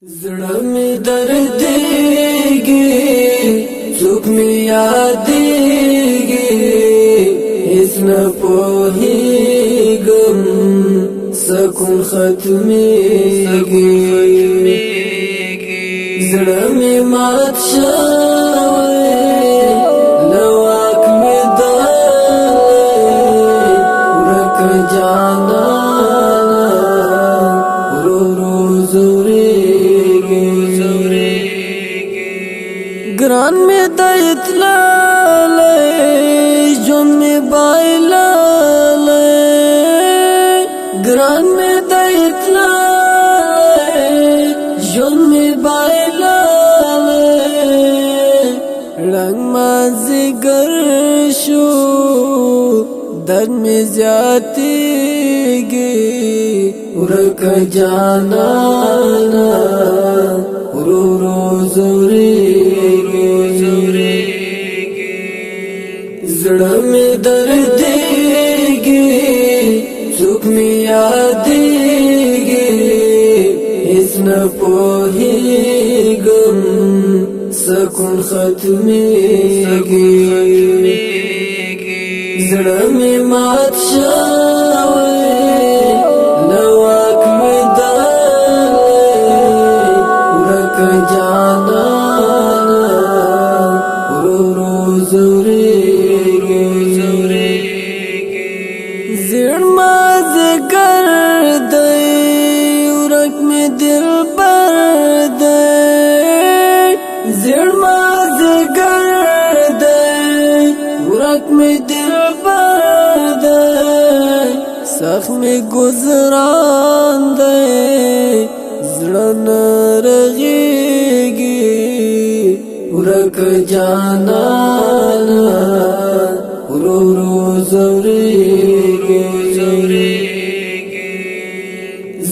زړه مې دردېږي، څوک مې یادېږي، هیڅ نه پوهېږم، سکون ختمېږي. زړه مې مات شوی، له واک مې دی ورک جانانه، ورو ورو ځورېږي. ګران مې دی تللی، ژوند مې بایللی. ګران مې دی تللی، ژوند مې بایللی. ړنګ مازدیګر شو، درد مې زیاتېږي. ورک جانانه، ورو ورو ځورېږي. زړه مې دردېږي، څوک مې یادېږي، هیڅ نه پوهېږم، سکون ختمېږي. زړه مې مات شوی، له واک مې دی ورک جانانه، ورو ورو ځورېږي. زیړ مازدیګر دی، ورک مې دلبر دی. زیړ مازدیګر دی، ورک مې دلبر دی. سخت مې ګزران دی، زړه نه رغېږي. ورک جانانه، ورو ورو ځورېږي.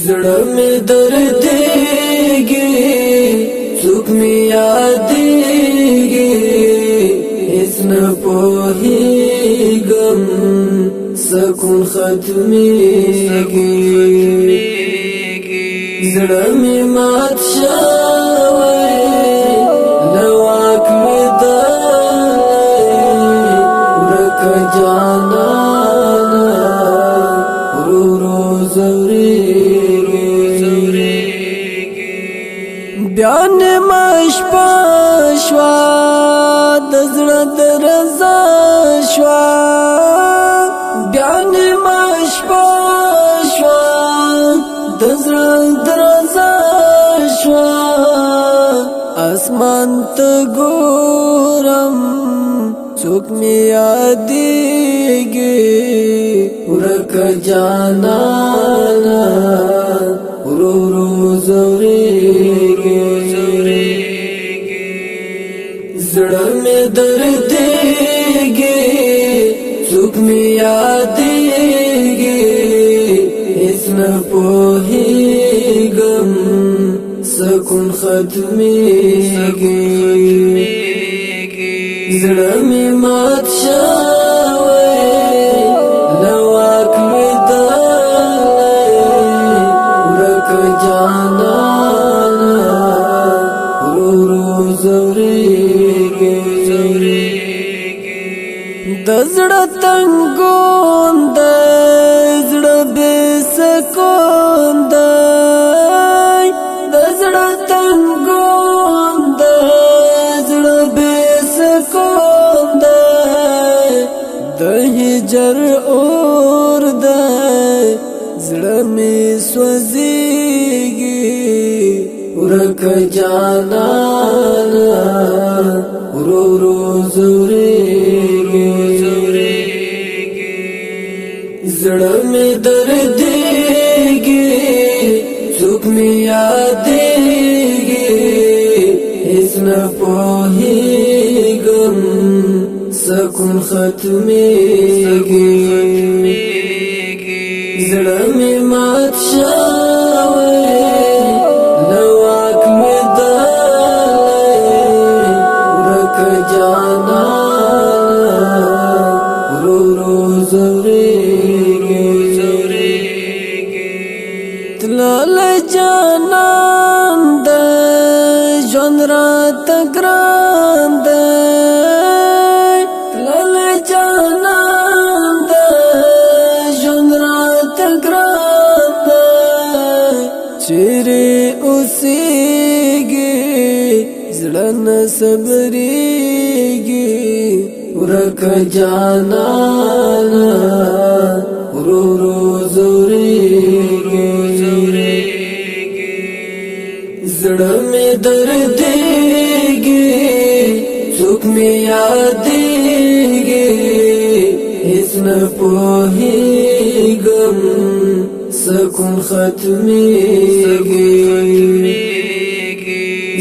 زړه مې دردېږي، څوک مې یادېږي، هیڅ نه پوهېږم، سکون ختمېږي. زړه مې مات شوی، له واک مې دی ورک جانانه، ورو ورو ځورېږي. بیا نیمه شپه شوه، د زړه درزا شوه. بیا نیمه شپه شوه، د زړه درزا شوه. اسمان ته ګورم، څوک مې یادېږي. ورک جانانه، ورو ورو ځورېږي. زړه مې دردېږي، څوک مې یادېږي، هیڅ نه پوهېږم، سکون ختمېږي. زړه مې مات شوی، له واک مې دی ورک جانانه، ورو ورو ځورېږي. د زړه تنګون دی، زړه بې سکون دی. د زړه تنګون دی، زړه بې سکون دی. د هجر اور دی، زړه مې سوځيږي. ورک جانانه، ورو ورو ځورېږي. زړه مې دردېږي، څوک مې یادېږي، هیڅ نه پوهېږم، سکون ختمېږي. زړه مې مات شوی، له واک مې دی ورک جانانه، ورو ورو ځورېږي. تللی جانان د ګران دی، چیرې اوسېږي زړه نه صبرېږي. ورک جانانا، ورو ورو زورېږي. زړه مې دردېږي، څوک مې یادېږي، هیڅ نه پوهېږم، سکون ختمېږي.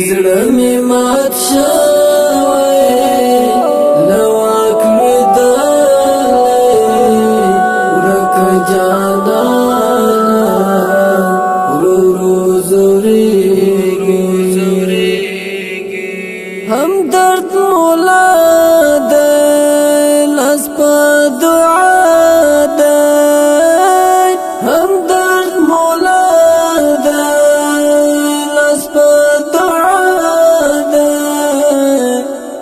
زړه مې مات شوی، له واک لوېدلی. ورک جانانه، ورو ورو ځورېږي. هم درد مولا دی، لاس په دعا دی. هم درد مولا دی، لاس په دعا دی.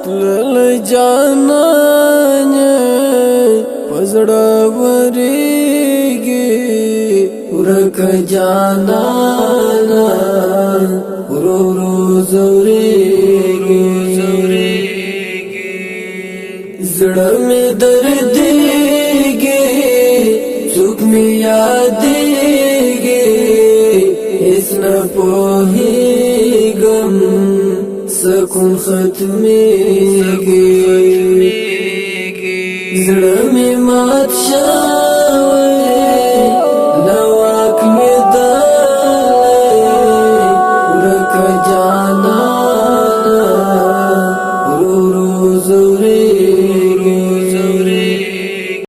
تلل جانان پزړه ورېږي. ورک جانانا، ورو ورو ځورېږي. زړه مې دردېږي، څوک مې یادېږي، هیڅ نه پوهېږم، سکون ختمېږي. زړه مې مات شوی، له واک لوېدلی. ورک جانانه، ورو ورو ځورېږي.